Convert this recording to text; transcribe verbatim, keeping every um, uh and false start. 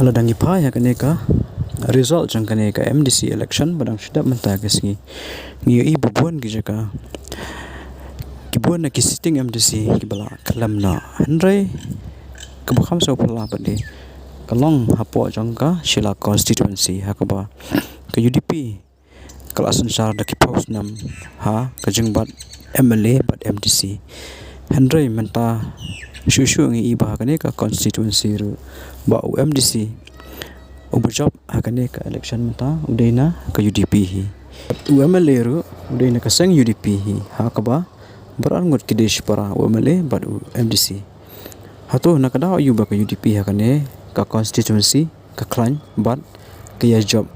Lada ngi phai ha kane ka result jong kane ka M D C election ba dang shu dep mynta ka sngi, ngi ïohi ba bun ki jaka, ki bun na ki sitting M D C kiba la khlem noh. Hynrei kaba kham sngewphylla pat de ka long hapoh jong ka Shillong constituency, ha kaba ka U D P ka la synshar da ki phew snem ha ka jingbat M L A bad M D C. Hynrei mynta shuh shuh ngi ïohi ba ha kane ka constituency ruh ba u M D C uba jop ha kane ka election mynta u dei na ka U D P hi. U M L A ruh u dei na ka seng U D P hi, ha kaba baroh arngut ki dei shipara, u M L A bad u M D C. Hato na ka daw aïu ba ka U D P ha kane ka constituency ka khlaiñ bad ka ïa jop?